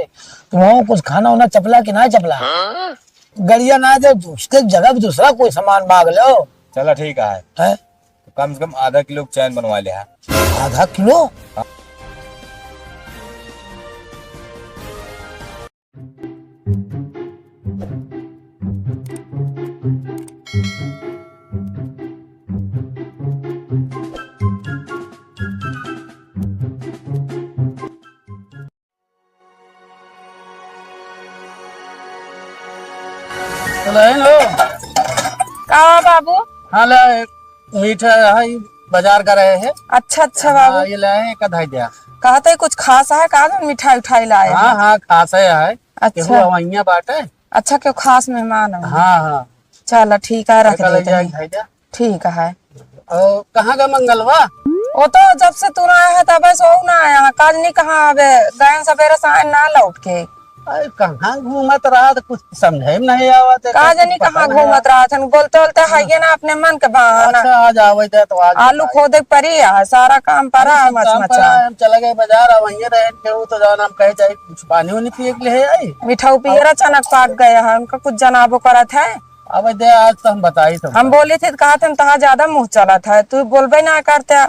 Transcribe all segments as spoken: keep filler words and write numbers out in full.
तुम कुछ खाना वाना चपला कि ना चपला? गड़िया ना दे, उसके जगह भी दूसरा कोई सामान मांग लो। चला ठीक है। हैं? तो कम से कम आधा किलो चैन बनवा ले है। आधा किलो? हाँ। चलो, है लो। का बाबू? हाँ, ले, मीठा है, बाजार का रहे हैं। अच्छा, अच्छा हाँ, बाबू। ये लाए हैं, एक आधा दिया। कहते कुछ खास है का जो मिठाई उठाई लाए हाँ, हैं? हाँ, खास है, है। अच्छा। केहू अवैया बाटे। अच्छा, केहू खास मेहमान है। हाँ, हाँ। चला, ठीक है, रख एक आधा देते दिया, हैं। एक आधा दिया। ठीक है। और कहाँ का मंगलवा? वो तो जब से तू ना आया है, तब से वो ना आया है। काज नहीं कहाँ, अबे गए सबेरे से आए ना लौट के। अरे, कहाँ घूमत रहा तो कुछ समझे में नहीं आवत है, का कुछ जानी पता कहाँ नहीं घूमत आवत। रहा था, बोलते बोलते है ये ना अपने मन के बहाना। अच्छा, आज आवे दे तो आज आलू बताई। खोदे के परी है, सारा काम परा अरे, है, सब मच काम मचा। परा है, हम चले गए बाजार, अब वहीं रहे के, वो तो जान हम कहे जाए कुछ पानी उनी पिए के लिए है आई। मिठाऊ पियरा चनक पाक गए हैं, उनका कुछ जनाबो करत है। अब दे, आज तो हम बताई तो हम बोली थी, कहा थे, तहाँ ज्यादा मुँह चलत है, तू बोलबे ना करते।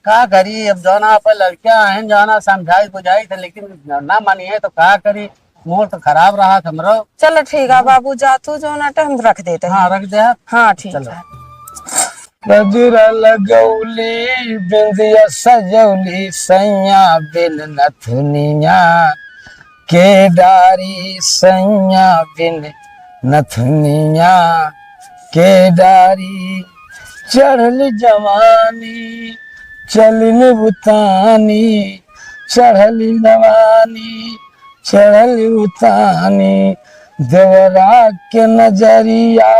का करी, अब जौना अपन लड़कियां हैं, जौना समझाई बुझाई थे, लेकिन ना मानिए तो का करी, मूड तो खराब रहा था हमरो। चलो ठीक है बाबू, जा तू, जौना टाइम रख देते हैं। हाँ, रख दे। हाँ, ठीक चलो। है। गजरा लगौली, बिंदिया सजौली, सैया बिन नथुनिया के डारी, सैया बिन नथुनिया के डारी। चढ़ल जवानी चलिन बुतानी, चढ़ल जवानी चढ़ल बुतानी। देवरा के नजरिया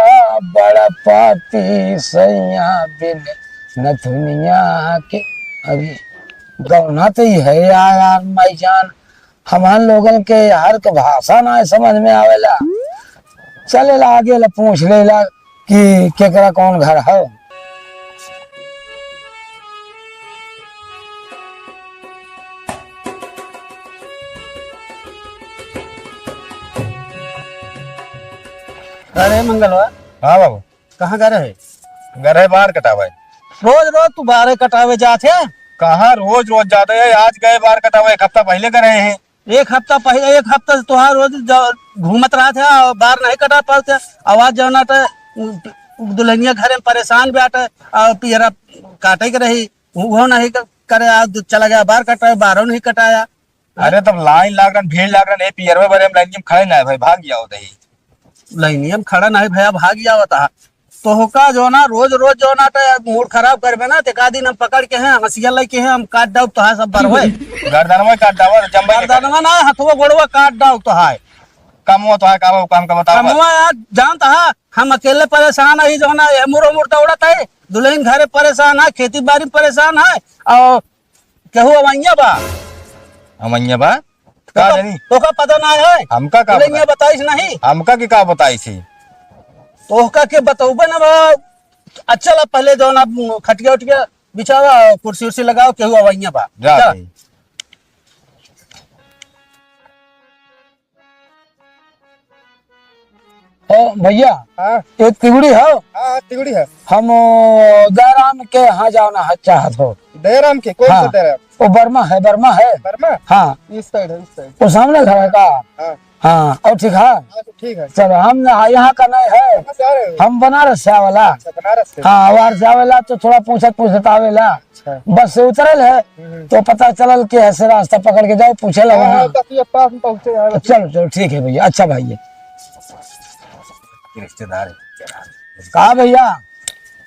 बड़ा पापी, सैया बिन नथुनिया के। अरे, गौना तो ही है यार, यार, माई जान। हमार लोगन के हर के भाषा ना समझ में आवेला। चलेला आगे ला पूछ लेला कि केकरा कौन घर है। अरे मंगलवा। हाँ बाबू। कहाँ गए रहे? गए रहे बार कटावे। रोज रोज तू बारे कटावे जात है? कहाँ रोज रोज जाते हैं, आज गए बार कटावे, एक हफ्ता पहले गए रहे हैं। एक हफ्ता पहले, एक हफ्ता से तोहार रोज ज-, घूमत रहत है और बार नहीं कटा पावत है। आवाज जौना त दुल्हनिया घरे में परेशान बाटे और पियरा काटे के रही, वो नहीं क-, करे, आज चला गया बार कटावे, बारो नहीं कटाया। अरे तब लाइन लाग रहन, भीड़ लाग रहन, ए पियरवे बरे हम लाइन में खड़े ना है भाई, भाग जाओ दही। लाइन में खड़ा नहीं भैया, भाग जाओ ता। तोहका जौना रोज रोज जौना टे मूड खराब करबे ना, ते का दिन हम पकड़ के हैं, हंसिया लेके हैं, हम काट डाउब तोहार सब बरवे। गर्दनवा काट डाउब, जम्बे के गर्दनवा ना, हथवा गोड़वा काट डाउब तोहार। कमवा तोहार का बा, काम का बताओ बा। कमवा यार, जानत हा, हम अकेले परेशान है, जौना ये मुरो मुर दौड़त है, दुल्हन घरे परेशान है, खेती बाड़ी में परेशान है, और केहू अवैया बा? अवैया बा? का तोका, जानी? तोका पता ना है? हमका का अवैया पता? बताइस नहीं? हमका के का बताइस ही? तोहका के बतौबे ना बा। अच्छा ला, पहले जौन आप खटिया उटिया बिछावा, कुर्सी उर्सी लगाओ, केहू अवैया बा। जा जा। भाई। ओ भैया, हाँ। एक तिगड़ी हो? हाँ, हाँ, तिगड़ी है। हम, ओ, दयाराम के यहाँ जाना है, चाहत हो। दयाराम के? कौन हाँ। सा दयाराम? वो वर्मा है, वर्मा है। वर्मा? हाँ। इस साइड है, इस साइड। वो सामने घर है का? हाँ। हाँ, और ठीक है? हाँ, तो ठीक है। चलो, हम ना, यहाँ का नहीं है। कहाँ से आ रहे हो? हम बनारस से आवेला। अच्छा, बनारस से। हाँ, वार से आवेला तो थोड़ा पूछत पूछत आवेला। अच्छा। बस से उतरल है, हम्म। तो पता चलल कि ऐसे रास्ता पकड़ के जाओ, पूछे लगो हाँ, ना। हाँ, तो ये पास में पहुँचे हैं, बस। चलो, चलो, ठीक है भैया, अच्छा भाई है। रिश्तेदार है। का भैया,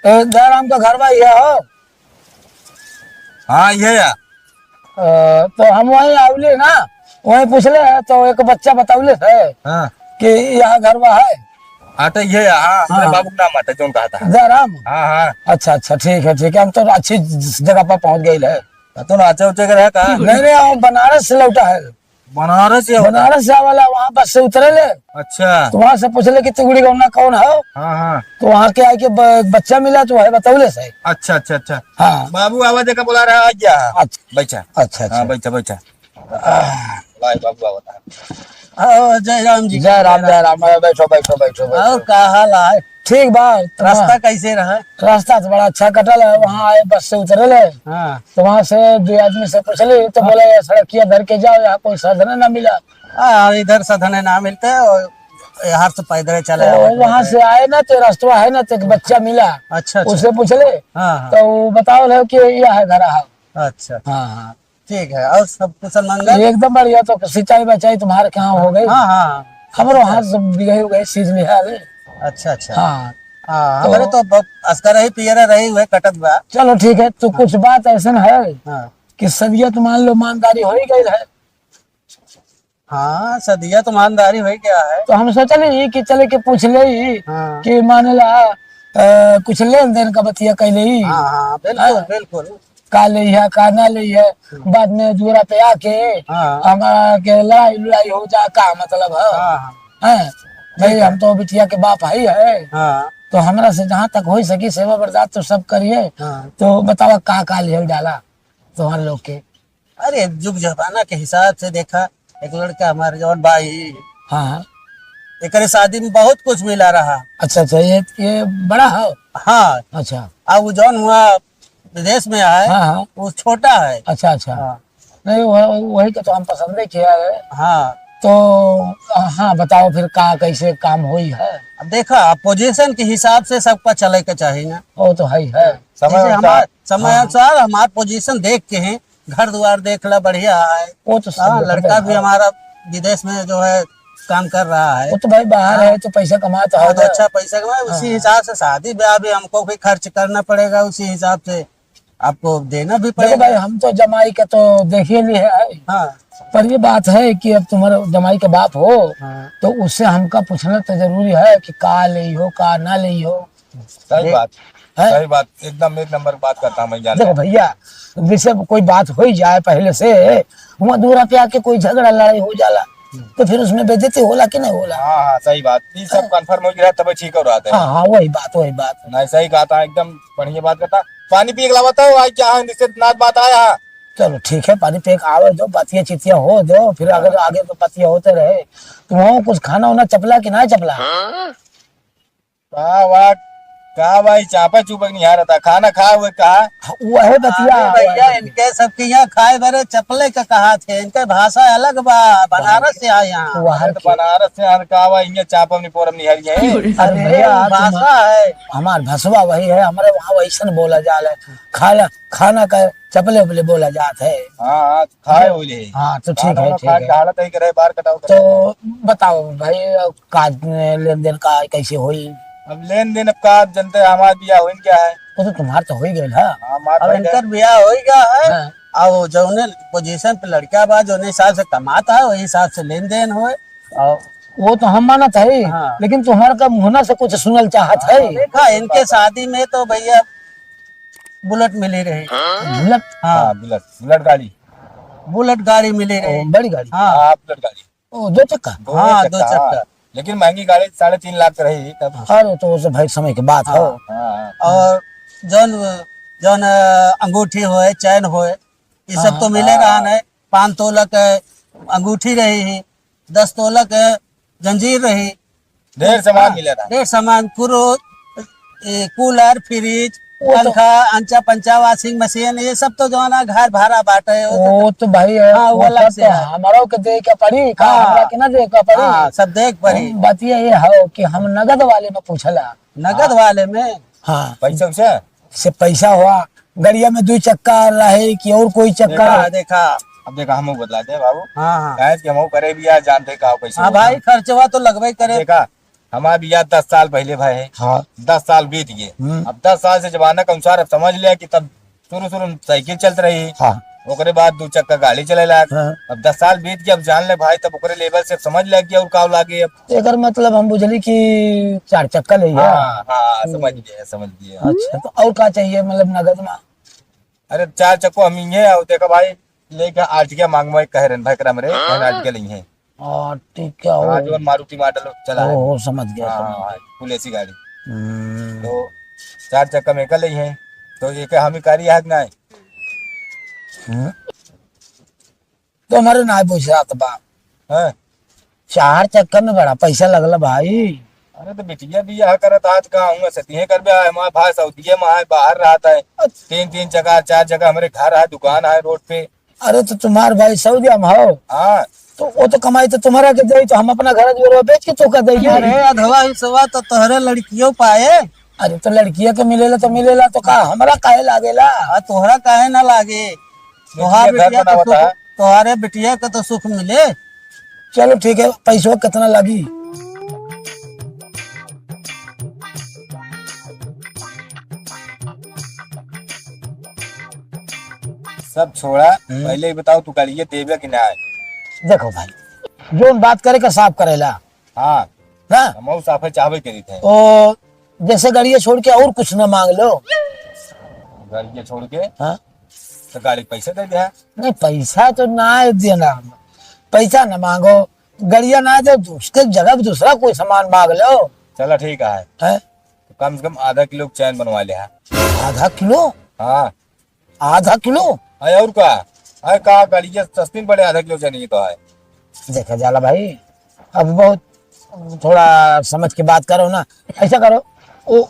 ए, दयाराम का घर भाई है हो? हाँ, ये है। अ, तो हम वहीं आवले ना, वहीं पूछले है, तो एक बच्चा बतौले है हाँ। कि यहाँ घर बा है। हाँ, तो ये, हाँ, हाँ। मेरे बाबू का नाम आता है, जो कहा था। दयाराम? हाँ, हाँ। अच्छा, अच्छा, ठीक है, ठीक है, हम तो अच्छी जगह पर पहुँच गए है। हाँ, तो नाचे उचे के रहे कहाँ? नहीं, नहीं, हम बनारस से लौटा है। बनारस से होता? बनारस से आवेला, वहाँ बस से उतरे ले। अच्छा। तो वहाँ से पूछ ले कि तिगड़ी गौना कौन है? हाँ, हाँ। तो वहाँ के आके ब-, बच्चा मिला तो वही बतौले से। अच्छा, अच्छा, अच्छा। हाँ। बाबू आवाज का बुला रहा है, आ गया। अच्छा। बैठा। अच्छा, अच्छा। हाँ, बैठा, बैठा। आह। भाई बाबू आवत है। ओ, जय राम जी। जय राम, जय राम। अरे, बैठो, बैठो, बैठो, बैठो। और का हाल है? ठीक बा। रास्ता कैसे रहा? रास्ता तो बड़ा अच्छा कटल है, वहाँ आए, बस से उतरल है। हाँ। तो वहाँ से दो आदमी से पूछली, तो हाँ। बोले, "ये सड़किया धर के जाओ, यहाँ कोई साधन ना मिला।" हाँ, इधर साधन ना मिलते, और यहाँ से पैदल चले तो आवे वहाँ पड़ते। से आए ना, तो रास्ता है ना, तो एक बच्चा मिला। अच्छा, अच्छा। उससे पूछले, हाँ, हाँ। तो वो बतावल है कि यह है घर, हाँ। अच्छा। हाँ, हाँ। ठीक है, और सब कुशल मंगल? एकदम बढ़िया। तो सिंचाई बचाई तुम्हारे कहाँ हो गई? हाँ, हाँ। हमरो हाथ सब बिगहे हुए चीज में है। अच्छा, अच्छा। हाँ। हाँ, तो हमरे तो ब-, अस्कर ही पियरा रही हुए कटत बा। चलो ठीक है, तो हाँ। कुछ बात ऐसन है हाँ। कि सदिया तो मान लो ईमानदारी हो ही गई है। हाँ, सदिया तो ईमानदारी हो ही गया है। तो हम सोचली कि चले के पूछ ले हाँ। कि माने ला, अ, कुछ लेन देन का बतिया कैले ही। हाँ, हाँ, बिल्कुल, हाँ। बिल्कुल। का लेइहे, का ना लेइहे, हम्म। बाद में दुअरा पे आके हाँ। हमरा के लड़ाई लड़ाई हो जा, का मतलब है? हाँ, हाँ। हैं? ठीक भाई, है। हम तो बिटिया के बाप हई है। हाँ। तो हमरा से जहाँ तक होई सकी सेवा बरदात तो सब करिए। हाँ। तो बतावा का का लिहल जाला तोहर लोग के? अरे, जुग जमाना के हिसाब से देखा, एक लड़का हमार जौन बा ई, हाँ, हाँ। एकरे शादी में बहुत कुछ मिला रहा। अच्छा, अच्छा, ये, ये बड़ा है? हाँ। अच्छा। अब वो जौन हुआ विदेश में है, हाँ, हाँ। वो छोटा है। अच्छा, अच्छा। हाँ। नहीं, वह-, वही के तो हम पसंद किया है। हाँ। तो, हाँ, बताओ फिर का, कैसे काम होई है? अब देखा, अब पोजीशन के हिसाब से सबका चले के चाही ना। वो तो है ही है। समय जैसे अनुसार। हमार, समय हाँ। अनुसार हमार पोजीशन देख के हैं, घर द्वार देख ला, बढ़िया है। वो तो सब हाँ, देखते लड़का हैं। भी हमारा विदेश में जो है काम कर रहा है। वो तो भाई बाहर हाँ। है तो पैसा कमाता हाँ, तो होगा। अच्छा पैसा कमाए, उसी हाँ। हिसाब से शादी ब्याह भी हमको भी खर्च करना पड़ेगा, उसी हिसाब से आपको देना भी देखो पड़ेगा। भाई, हम तो जमाई के तो देखिए लिए है। हाँ। पर ये बात है कि अब तुम्हारे जमाई के बाप हो, हाँ। तो उससे हमका पूछना तो जरूरी है कि का लेई हो, का ना लेई हो। सही देख, बात, है? सही बात, एकदम एक नंबर बात करता हूँ मैं जान देखो लिया। भैया, जैसे अब कोई बात हो ही जाए पहले से, वहाँ दूरा पे आके कोई झगड़ा लड़ाई हो जाला, हम्म। तो फिर उसमें बेइज्जती होला कि नहीं होला? हाँ, हाँ, सही बात, ये सब हाँ। confirm हो गया, तब ठीक हो रहा था। हाँ, हाँ, वही बात, वही बात। नहीं, सही कहा था, एकदम बढ़िया बात करता। पानी पिए के लावा था, आज क्या है, निश्चित नाथ बात आया। चलो ठीक है, पानी पिए के आवे दो, बातिया चितिया हो दो, फिर अगर हाँ। आगे तो बातिया होते रहे, तो वहाँ कुछ खाना वाना चपला कि ना चपला? हाँ। का बा, का बा, ई चापा चुपक निहारता, खाना खा हुए कहा? वहे बतिया। अरे भैया, इनके सबके यहाँ खाए बरे चपले का कहा थे, इनके भाषा अलग बा, बनारस से आए यहाँ। वहाँ अरे तो के। बनारस से हर का बा, इहाँ चापम नहीं पोरम निहारी है। अरे अरे भैया, वो तुम भाषा है। हमार भसवा वही है, हमारे वहाँ वैसन बोला जाला। खाना, खाना का चपले उपले बोला जात है। हाँ, हाँ, खाए होले। हाँ, तो ठीक खाना है, वाना ठीक खा के है। हालत है कि रहे बार कटाव करे। तो बताओ भाई, का लेन देन का कैसे होई? अब लेन देन अब का जनते हमार बियाह होइन क्या है? वो तो तुम्हार तो होई गइल है। हाँ, हमार अब तो इनकर बियाह होई गया है। हाँ। अब जौने पोजीशन पे लड़का बा, जौने हिसाब से कमाता है, वही हिसाब से लेन देन होए। और वो तो हम मानत है, हाँ। लेकिन तुम्हार का मुहना से कुछ सुनल चाहत है। देखा, इनके शादी में तो भैया बुलेट मिली रही। बुलेट? हाँ। हाँ, बुलेट, बुलेट गाड़ी। बुलेट गाड़ी मिली रही। ओ, बड़ी गाड़ी? हाँ। हाँ, बुलेट गाड़ी। ओ, दो चक्का? दो हाँ, चक्का, दो चक्का। हाँ। लेकिन महंगी गाड़ी साढ़े तीन लाख रही तब। अरे, तो वो सब भाई समय के बात हाँ। हो। हाँ, हाँ। और जौन, जौन, अ, अंगूठी होए, चैन होए, ये सब हाँ। तो मिले हाँ। रहा नहीं। पाँच तोला के अंगूठी रही ही, दस तोला के जंजीर रही। ढेर सामान हाँ, मिले रहा। ढेर सामान, कुरो-, ए, कूलर, फ्रिज, वो तो पंखा, अंचा पंचा, washing machine, ये सब तो जौन है घर भरा बाटे, वो तो वो तो भाई है, हाँ, वो वो अलग सब से तो है। हमरो के दे के पड़ी, का हाँ। हमरा के ना दे के पड़ी? हाँ, सब दे के पड़ी। हम बतिया ये हो कि हम नगद वाले में पूछला। नगद हाँ। वाले में? हाँ। पैसा वैसा? से पैसा हुआ, गड़िया में दुई चक्का रहे कि और कोई चक्का देखा, रहे? देखा। अब देखा, हमहू बतला दे बाबू। हाँ, हाँ। काहे कि हमहू करे बियाह, जानते का पैसा हाँ होता। भाई, खर्चवा तो लगबे करे। देखा, हमार बियाह दस साल पहले भए है। हाँ। दस साल बीत गए। हम्म। अब दस साल से जमाना के अनुसार अब समझ लिया कि तब शुरू शुरू में साइकिल चलत रही। हाँ। ओकरे बाद दू चक्का गाड़ी चले लाग। हाँ। अब दस साल बीत के अब जान ले भाई, तब ओकरे level से अब समझ ले कि और का लागे अब। एकर मतलब हम बुझली कि चार चक्का ले गया। हाँ, हाँ, हम्म। समझ गए, समझ गए। अच्छा, तो और का चाहिए मतलब नगद में? अरे चार चक्को हम ही है, और देखा भाई, लेके Ertiga मांगवाए कह रहे हैं भाई, करम रे, हम Ertiga नहीं है। Ertiga, हाँ, ओ। जो मारुति model चला है। ओ, ओ, समझ गया, हाँ, समझ हाँ, गया। Full A C गाड़ी। हम्म। तो चार चक्का में कर ली है, तो ये क्या हमी कारी है कि नहीं? हम्म। तो हमारे ना बुझात बा। हाँ। चार चक्का में बड़ा पैसा लगला भाई। अरे तो बिटिया बियाह करत आज का हुआ से तिहे करबे, आए हमार भाई सऊदिया में आए बाहर रहत है। अच्छा। तीन तीन जगह चार जगह हमरे घर है, दुकान है रोड पे। अरे तो तुम्हार भाई सऊदिया में हो? हाँ। तो वो तो कमाई तो तुम्हारा के देई, तो हम अपना घर दुआर बेच के तोका देई। अरे अधवा हिस्सा तो तोहरे लड़कियों पाए। अरे तो लड़किया के मिलेला तो मिलेला, तो का हमरा काहे लागेला? आ तोहरा काहे ना लागे? तोहार बिटिया के घर बिटिया तो बनावत सुख, है। तोहरे बिटिया के तो सुख मिले। चलो ठीक है, पैसवा कितना लगी? सब छोड़ा, हम्म। पहले ही बताओ तू गाड़िया देबे कि ना? देखो भाई, जोन बात करे का साफ करेला। हाँ। ना? हमहू साफे चाहबे करी थे। ओ, जैसे गाड़िया छोड़ के और कुछ ना मांग लो। गाड़िया छोड़ के? हाँ। तो गाड़ी के पैसा दे दे। नहीं, पैसा तो ना देना, पैसा ना मांगो, गाड़िया ना दे, उसके जगह दूसरा कोई सामान मांग लो। चला ठीक है। हैं? तो कम से कम आधा किलो चैन बनवा ले है। आधा किलो? हाँ। आधा किलो? अरे और का? अरे का गाड़िया सस्ती में पड़े, आधा किलो चैन ही तो है। देखा जाला भाई, अब बहुत थोड़ा समझ के बात करो ना। ऐसा करो, वो,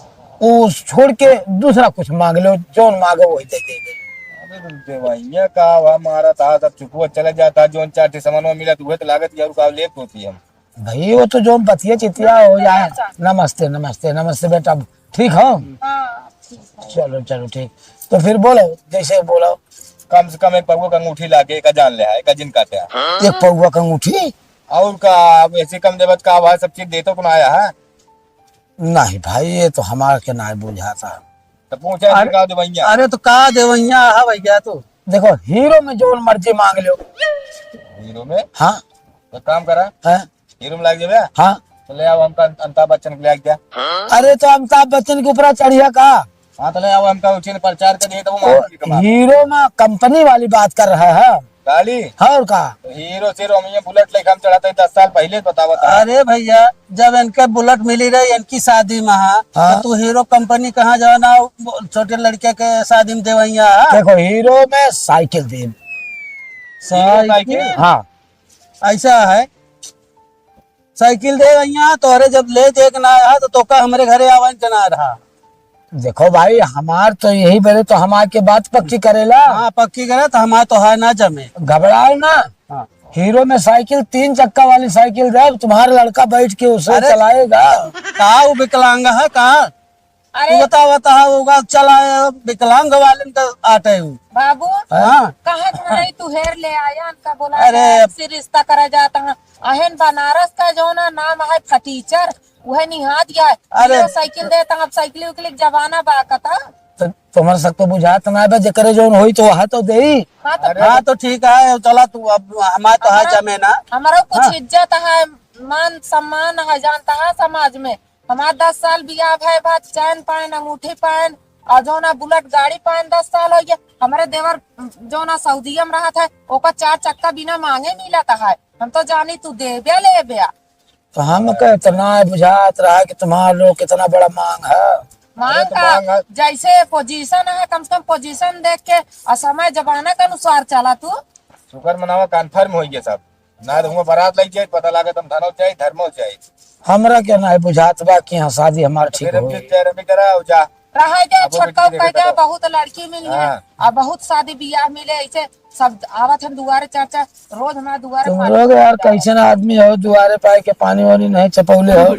वो छोड़ के दूसरा कुछ मांग लो, जौन मांगो वही दे देंगे। अरे तो देवैया का हवा मारा था, सब चुपुआ चला जाता, जौन चार ठे सामानवा मिला तो वह तो लागत यार का लेत होती हम। भाई वो तो जौन बतिया चितिया हो जाए। नमस्ते, नमस्ते, नमस्ते बेटा, ठीक हो? हाँ, ठीक है। चलो, चलो ठीक। तो फिर बोलो, जैसे बोलो। कम से कम एक पौवा का अंगूठी लाके, एका जान ले, एका जिन काटे। एक पौवा का अंगूठी? और का, अब ऐसे कम देबत का, वह सब चीज देतो को ना आया है? नहीं भाई, ये तो हमार के ना बुझाता। तो पूछा अरे, का देवैया? अरे तो का देवैया है भैया तू? देखो, हीरो में जोन मर्जी मांग लो। हीरो में? हाँ। तो काम करा। हाँ। हीरो में लाग जाबे? हाँ। तो ले आओ हमका अमिताभ बच्चन के ले आके दे। अरे तो अमिताभ बच्चन के ऊपर चढ़िया का? हाँ, तो ले आओ हमका उठिन प्रचार कर दिए तो वो ओ, मार के कमा। हीरो में कंपनी वाली बात कर रहा है। गाड़ी? हाँ, और का? तो हीरो से रोमियो बुलेट लेके हम चढ़ाते हैं दस साल पहले, बतावा था। अरे भैया, जब इनके बुलेट मिली रही इनकी शादी में, हाँ, हाँ। तो तू हीरो कंपनी कहाँ जाना, वो छोटे लड़के के शादी में देवैया, हाँ? देखो, हीरो में साइकिल दे। Hero cycle? साइकिल? हाँ। ऐसा है, साइकिल देवैया, तोहरे जब ले दे के ना रहा, तो तोका हमरे घरे आवन के ना रहा। देखो भाई, हमार तो यही बरे तो हमार के बात पक्की करेला। हाँ, पक्की करे तो हमार तो है ना जमे। घबराओ ना। हाँ। हीरो में साइकिल, तीन चक्का वाली साइकिल दे, तुम्हारा लड़का बैठ के उसे अरे, चलाएगा। का वो विकलांग है का? अरे तू बतावा, बतावा, होगा चला, विकलांग वाले का आटे हूँ। बाबू, हाँ। कहाँ के मनई तू हेर ले आया, इनका बोला अरे। से रिश्ता करा जाता है। अहेन बनारस का जो ना नाम है फटीचर, वह निहाद गया है। अरे। ये साइकिल देता, अब साइकिल उइकिल के जमाना बा कता। तो तुम्हारे सबको बुझात ना बा, जेकरे जौन होई तो वह तो देई। हाँ तो अरे। हाँ, तो ठीक है, चला तू, अब हमारे तो है हमारा, जमे ना। हमारा कुछ हाँ। इज्जत है, मान सम्मान है, जानता है समाज में। हमार दस साल बियाह भय बा, चैन पायन, अंगूठी पायन, और जो ना बुलेट गाड़ी पायन, दस साल हो गया। हमारे देवर जो ना सऊदिया में रहत है, ओकर चार चक्का बिना मांगे मिलत है। हम तो जानी तू देब्या लेब्या। तो हमके इतना बुझात रहा कि तुम्हार लोग कितना बड़ा मांग है। मांग अरे तो का, मांग है। जैसे पोजीशन है, कम से कम पोजीशन देख के और समय जमाना के अनुसार चला तू। शुक्र मनावा, कन्फर्म हो गया सब। ना तो हुआ बारात लग जाए, पता लागे तुम धनो जाए, धर्मो जाए। हमरा के ना बुझात बा कि हाँ, शादी हमार तो ठीक फिर हो। फिर तैयार भी करा, जा। रह गया, अब वो छोटका बिजली कह के गया, बताओ। बहुत लड़की मिली है, हाँ। अब बहुत शादी बियाह मिले, ऐसे सब आवत हम दुआरे चाचा, रोज हमारे दुआरे तुम पानी लोग यार, पहुंचाओ। कैसे ना आदमी हो, दुआरे पाए के पानी वानी नहीं चपौले हो।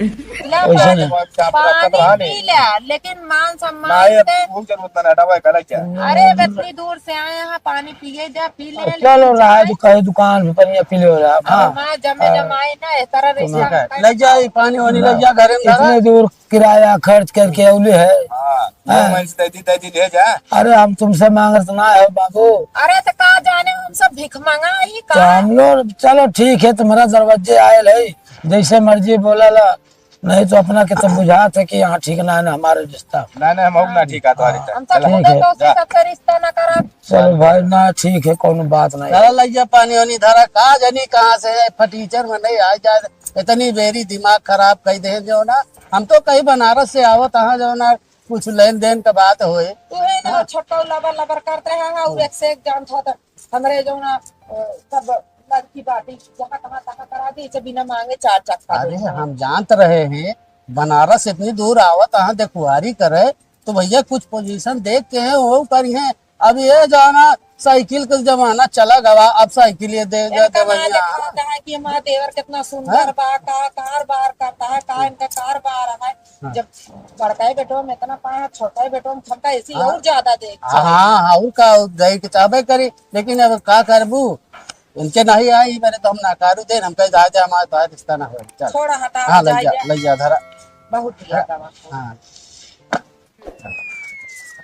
ला वैसे पानी, नहीं। पानी पी ला, लेकिन मान सम्मान ना, ये से। वो जरूरत ना हटावा, गलत क्या? अरे, अब इतनी दूर से आए हैं, पानी पिए जा, पी ले, चलो, लेकिन रहा जाए। जो कहे दुकान पे पनिया पी ले रहा। अब हाँ। हमारे जमे हाँ। जमाए ना, इस तरह रिश्ता सुनो। हम कर ले जा, ये पानी वानी ले ना। जा, घरे में धरा। इतने दूर किराया खर्च करके औले है। हाँ, हाँ। ये मैं से दे दी, दे दी, ले जा। अरे, हम तुमसे मांगत ना है बाबू। अरे, तो का जाने, हम सब भिख मंगा ही तो का? हम लोग, चलो ठीक है, तुम्हारा दरवाजे आयल है, जैसे मर्जी बोला ला, नहीं तो अपना के तो बुझात है कि यहाँ ठीक ना है ना हमारा रिश्ता। ना, ना, हम ना ठीक है तुम्हारी हाँ। तरह। हम तो चलो। खुदे ठीक है। तो से जा। सबसे रिश्ता ना करब। चलो भाई, ना ठीक है, कोनो बात नहीं। चला लइया पानी वानी धरा, का जानी कहाँ से है, फटीचर में नहीं आ जाए, इतनी बेरी दिमाग खराब कर दे जो ना। हम तो कहीं बनारस से आवत, हाँ जो ना, कुछ लेन देन का बात होए। तू है ना, हाँ। छोटो लबर लबर करते हैं, हाँ, और एक से एक जानत होता। हमरे जौन, अ, सब लड़की बाटी, जहाँ तहाँ तहाँ करा दी, इसे बिना मांगे चार चक्का अरे, दे। हम जानत रहे हैं, बनारस इतनी दूर आवत, अहाँ देखुआरी करे, तो भैया कुछ position देख के हैं, वो करी हैं। अब ये जाना, साइकिल का जमाना चला गवा, अब साइकिल ये दे, दे, इनका ना देवैया। दिखाता है कि हमारा देवर कितना सुंदर हाँ? बा, का कारबार करता है, का इनका कारबार है। हाँ। जब बड़का ही बेटवा में इतना पाए, छोटा ही बेटवा में हमका ऐसी हाँ। और ज्यादा देख हाँ, हाँ, हाँ, और का देख के चाहबे करी, लेकिन अब का करबू, उनके नहीं आई, मेरे तो हम नकारू दे, हमका जा दे, हमारे तो रिश्ता ना हो। चल। छोड़ा, हटा, हाँ, ले जा, जा, ले जा, धरा। बहुत दिया हाँ, दवा। हाँ।